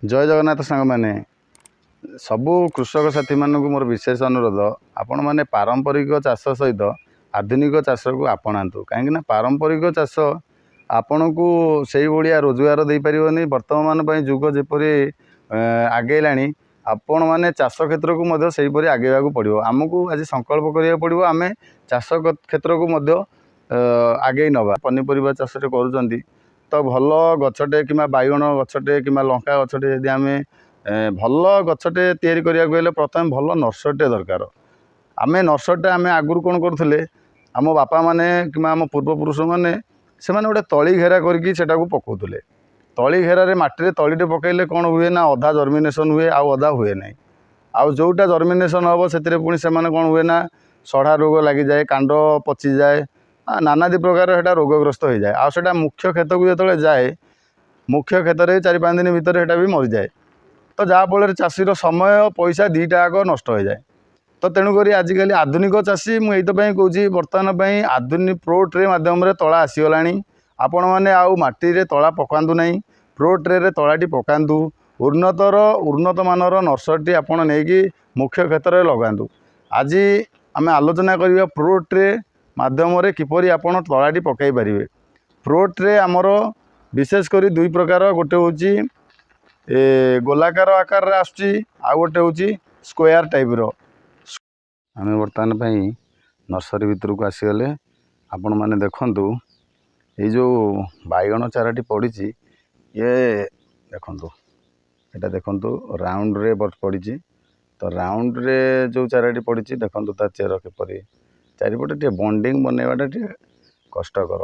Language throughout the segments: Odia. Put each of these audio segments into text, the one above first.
ଜୟ ଜଗନ୍ନାଥ ସାଙ୍ଗମାନେ। ସବୁ କୃଷକ ସାଥୀମାନଙ୍କୁ ମୋର ବିଶେଷ ଅନୁରୋଧ, ଆପଣମାନେ ପାରମ୍ପରିକ ଚାଷ ସହିତ ଆଧୁନିକ ଚାଷକୁ ଆପଣାନ୍ତୁ। କାହିଁକିନା ପାରମ୍ପରିକ ଚାଷ ଆପଣଙ୍କୁ ସେଇଭଳିଆ ରୋଜଗାର ଦେଇପାରିବନି। ବର୍ତ୍ତମାନ ପାଇଁ ଯୁଗ ଯେପରି ଆଗେଇଲାଣି, ଆପଣମାନେ ଚାଷ କ୍ଷେତ୍ରକୁ ମଧ୍ୟ ସେହିପରି ଆଗେଇବାକୁ ପଡ଼ିବ। ଆମକୁ ଆଜି ସଂକଳ୍ପ କରିବାକୁ ପଡ଼ିବ, ଆମେ ଚାଷ କ୍ଷେତ୍ରକୁ ମଧ୍ୟ ଆଗେଇ ନେବା। ପନିପରିବା ଚାଷରେ କରୁଛନ୍ତି ତ ଭଲ ଗଛଟେ କିମ୍ବା ବାଇଗଣ ଗଛଟେ କିମ୍ବା ଲଙ୍କା ଗଛଟେ, ଯଦି ଆମେ ଭଲ ଗଛଟେ ତିଆରି କରିବାକୁ ହେଲେ ପ୍ରଥମେ ଭଲ ନର୍ସରୀଟେ ଦରକାର। ଆମେ ନର୍ସରୀଟା ଆମେ ଆଗରୁ କ'ଣ କରୁଥିଲେ, ଆମ ବାପାମାନେ କିମ୍ବା ଆମ ପୂର୍ବପୁରୁଷମାନେ, ସେମାନେ ଗୋଟେ ତଳି ଘେରା କରିକି ସେଟାକୁ ପକାଉଥିଲେ। ତଳି ଘେରାରେ ମାଟିରେ ତଳିଟେ ପକାଇଲେ କ'ଣ ହୁଏ ନା, ଅଧା ଜର୍ମିନେସନ୍ ହୁଏ ଆଉ ଅଧା ହୁଏ ନାହିଁ। ଆଉ ଯେଉଁଟା ଜର୍ମିନେସନ୍ ହେବ, ସେଥିରେ ପୁଣି ସେମାନେ କ'ଣ ହୁଏ ନା, ସଢ଼ା ରୋଗ ଲାଗିଯାଏ, କାଣ୍ଡ ପଚିଯାଏ, ନାନାଦି ପ୍ରକାର ସେଇଟା ରୋଗଗ୍ରସ୍ତ ହୋଇଯାଏ। ଆଉ ସେଇଟା ମୁଖ୍ୟ କ୍ଷେତକୁ ଯେତେବେଳେ ଯାଏ, ମୁଖ୍ୟ କ୍ଷେତରେ 4-5 ଦିନ ଭିତରେ ସେଇଟା ବି ମରିଯାଏ। ତ ଯାହାଫଳରେ ଚାଷୀର ସମୟ, ପଇସା ଦୁଇଟା ଯାକ ନଷ୍ଟ ହୋଇଯାଏ। ତ ତେଣୁକରି ଆଜିକାଲି ଆଧୁନିକ ଚାଷୀ, ମୁଁ ଏଇଥିପାଇଁ କହୁଛି, ବର୍ତ୍ତମାନ ପାଇଁ ଆଧୁନିକ ପ୍ରୋ ଟ୍ରେ ମାଧ୍ୟମରେ ତଳା ଆସିଗଲାଣି। ଆପଣମାନେ ଆଉ ମାଟିରେ ତଳା ପକାନ୍ତୁ ନାହିଁ, ପ୍ରୋ ଟ୍ରେରେ ତଳାଟି ପକାନ୍ତୁ। ଉନ୍ନତମାନର ନର୍ସରୀଟି ଆପଣ ନେଇକି ମୁଖ୍ୟ କ୍ଷେତ୍ରରେ ଲଗାନ୍ତୁ। ଆଜି ଆମେ ଆଲୋଚନା କରିବା ପ୍ରୋ ଟ୍ରେ ମାଧ୍ୟମରେ କିପରି ଆପଣ ତଳାଟି ପକାଇ ପାରିବେ। ପ୍ରୋ ଟ୍ରେ ଆମର ବିଶେଷ କରି ଦୁଇ ପ୍ରକାର। ଗୋଟେ ହେଉଛି ଏ ଗୋଲାକାର ଆକାରରେ ଆସୁଛି, ଆଉ ଗୋଟେ ହେଉଛି ସ୍କୋୟାର ଟାଇପ୍ର। ଆମେ ବର୍ତ୍ତମାନ ପାଇଁ ନର୍ସରୀ ଭିତରକୁ ଆସିଗଲେ। ଆପଣମାନେ ଦେଖନ୍ତୁ, ଏଇ ଯେଉଁ ବାଇଗଣ ଚାରାଟି ପଡ଼ିଛି, ଇଏ ଦେଖନ୍ତୁ, ଏଇଟା ଦେଖନ୍ତୁ, ରାଉଣ୍ଡରେ ପଡ଼ିଛି। ତ ରାଉଣ୍ଡରେ ଯେଉଁ ଚାରାଟି ପଡ଼ିଛି, ଦେଖନ୍ତୁ ତା ଚେର କିପରି ଚାରିପଟେ ଟିକେ ବଣ୍ଡିଙ୍ଗ ବନେଇବାଟା ଟିକେ କଷ୍ଟକର।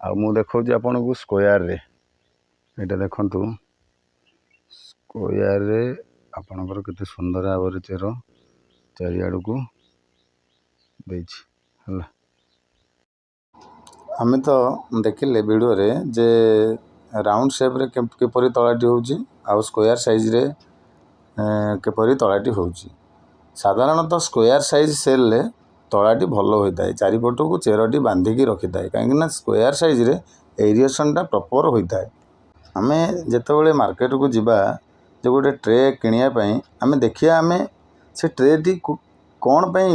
ଆଉ ମୁଁ ଦେଖାଉଛି ଆପଣଙ୍କୁ ସ୍କୋୟାରରେ। ଏଇଟା ଦେଖନ୍ତୁ, ସ୍କୋୟାରରେ ଆପଣଙ୍କର କେତେ ସୁନ୍ଦର ଭାବରେ ଚେର ଚାରିଆଡ଼କୁ ଦେଇଛି। ହେଲା, ଆମେ ତ ଦେଖିଲେ ଭିଡ଼ିଓରେ ଯେ ରାଉଣ୍ଡ ସେପ୍ରେ କିପରି ତଳାଟି ହେଉଛି ଆଉ ସ୍କୋୟାର ସାଇଜ୍ରେ କିପରି ତଳାଟି ହେଉଛି। ସାଧାରଣତଃ ସ୍କୋୟାର ସାଇଜ୍ ସେଲ୍ରେ ତଳାଟି ଭଲ ହୋଇଥାଏ, ଚାରିପଟକୁ ଚେରଟି ବାନ୍ଧିକି ରଖିଥାଏ, କାହିଁକିନା ସ୍କୋୟାର ସାଇଜ୍ରେ ଏରିଏସନ୍ଟା ପ୍ରପର୍ ହୋଇଥାଏ। ଆମେ ଯେତେବେଳେ ମାର୍କେଟକୁ ଯିବା ଯେ ଗୋଟେ ଟ୍ରେ କିଣିବା ପାଇଁ, ଆମେ ଦେଖିବା ଆମେ ସେ ଟ୍ରେଟି କ'ଣ ପାଇଁ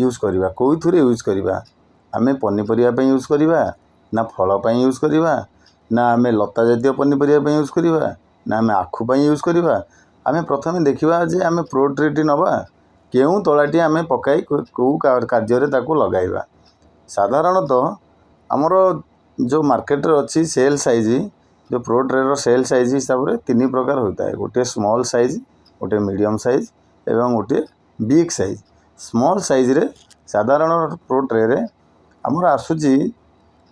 ୟୁଜ୍ କରିବା, କେଉଁଥିରେ ୟୁଜ୍ କରିବା। ଆମେ ପନିପରିବା ପାଇଁ ୟୁଜ୍ କରିବା ନା ଫଳ ପାଇଁ ୟୁଜ୍ କରିବା, ନା ଆମେ ଲତା ଜାତୀୟ ପନିପରିବା ପାଇଁ ୟୁଜ୍ କରିବା, ନା ଆମେ ଆଖୁ ପାଇଁ ୟୁଜ୍ କରିବା? ଆମେ ପ୍ରଥମେ ଦେଖିବା ଯେ ଆମେ ପ୍ରୋ ଟ୍ରେଟି ନେବା, କେଉଁ ତଳାଟି ଆମେ ପକାଇ କେଉଁ କାର୍ଯ୍ୟରେ ତାକୁ ଲଗାଇବା। ସାଧାରଣତଃ ଆମର ଯେଉଁ ମାର୍କେଟରେ ଅଛି ସେଲ୍ ସାଇଜ୍, ଯେଉଁ ପ୍ରୋ ଟ୍ରେର ସେଲ୍ ସାଇଜ୍ ହିସାବରେ ତିନି ପ୍ରକାର ହୋଇଥାଏ। ଗୋଟିଏ ସ୍ମଲ୍ ସାଇଜ୍, ଗୋଟିଏ ମିଡ଼ିୟମ୍ ସାଇଜ୍ ଏବଂ ଗୋଟିଏ ବିଗ୍ ସାଇଜ୍। ସ୍ମଲ୍ ସାଇଜ୍ରେ ସାଧାରଣ ପ୍ରୋ ଟ୍ରେରେ ଆମର ଆସୁଛି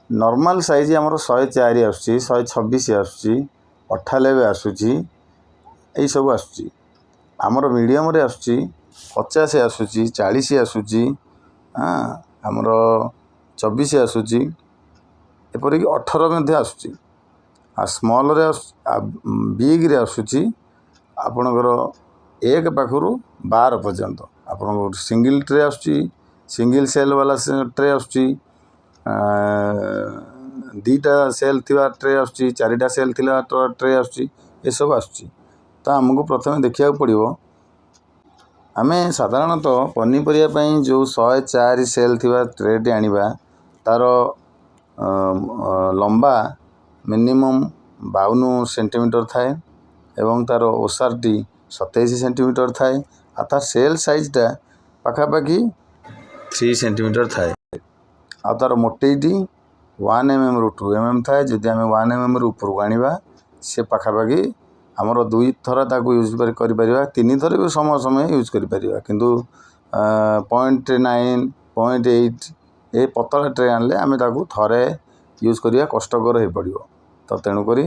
ନର୍ମାଲ ସାଇଜ୍, ଆମର 104 ଆସୁଛି, 126 ଆସୁଛି, 98 ଆସୁଛି, ଏଇସବୁ ଆସୁଛି। ଆମର ମିଡ଼ିୟମରେ ଆସୁଛି 50 ଆସୁଛି, 40 ଆସୁଛି, ଆମର 24 ଆସୁଛି, ଏପରିକି 18 ମଧ୍ୟ ଆସୁଛି। ଆଉ ସ୍ମଲ୍ରେ, ବିଗ୍ରେ ଆସୁଛି ଆପଣଙ୍କର 1 ପାଖରୁ 12 ପର୍ଯ୍ୟନ୍ତ। ଆପଣଙ୍କ ସିଙ୍ଗିଲ୍ ଟ୍ରେ ଆସୁଛି, ସିଙ୍ଗିଲ୍ ସେଲ୍ ବାଲା ଟ୍ରେ ଆସୁଛି, ଦୁଇଟା ସେଲ୍ ଥିବା ଟ୍ରେ ଆସୁଛି, ଚାରିଟା ସେଲ୍ ଥିଲା ଟ୍ରେ ଆସୁଛି, ଏସବୁ ଆସୁଛି। ତ ଆମକୁ ପ୍ରଥମେ ଦେଖିବାକୁ ପଡ଼ିବ, ଆମେ ସାଧାରଣତଃ ପନିପରିବା ପାଇଁ ଯେଉଁ 104 ସେଲ୍ ଥିବା ଟ୍ରେଟି ଆଣିବା, ତା'ର ଲମ୍ବା ମିନିମମ୍ 52 ସେଣ୍ଟିମିଟର ଥାଏ ଏବଂ ତା'ର ଓସାରଟି 27 ସେଣ୍ଟିମିଟର ଥାଏ ଆଉ ତା ସେଲ୍ ସାଇଜ୍ଟା ପାଖାପାଖି 3 ସେଣ୍ଟିମିଟର ଥାଏ। ଆଉ ତା'ର ମୋଟେଇଟି 1 ଏମ୍ଏମ୍ରୁ 2 ଏମ୍ଏମ୍ ଥାଏ। ଯଦି ଆମେ 1 ଏମ୍ଏମ୍ରୁ ଉପରକୁ ଆଣିବା, ସେ ପାଖାପାଖି ଆମର ଦୁଇ ଥର ତାକୁ ୟୁଜ୍ କରିପାରିବା, ତିନି ଥର ବି ସମୟ ସମୟ ୟୁଜ୍ କରିପାରିବା। କିନ୍ତୁ 0.9, 0.8 ଏ ପତଳା ଟ୍ରେ ଆଣିଲେ ଆମେ ତାକୁ ଥରେ ୟୁଜ୍ କରିବା କଷ୍ଟକର ହୋଇପଡ଼ିବ। ତ ତେଣୁକରି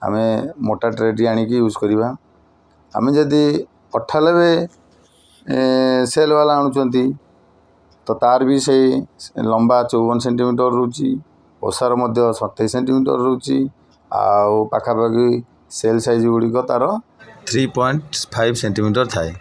ଆମେ ମୋଟା ଟ୍ରେଟି ଆଣିକି ୟୁଜ୍ କରିବା। ଆମେ ଯଦି 98 ସେଲ୍ ବାଲା ଆଣୁଛନ୍ତି, ତ ତାର ବି ସେଇ ଲମ୍ବା 54 ସେଣ୍ଟିମିଟର ରହୁଛି, ଓସାର ମଧ୍ୟ 27 ସେଣ୍ଟିମିଟର ରହୁଛି ଆଉ ପାଖାପାଖି ସେଲ୍ ସାଇଜ୍ ଗୁଡ଼ିକ ତା'ର 3.5 ସେଣ୍ଟିମିଟର ଥାଏ।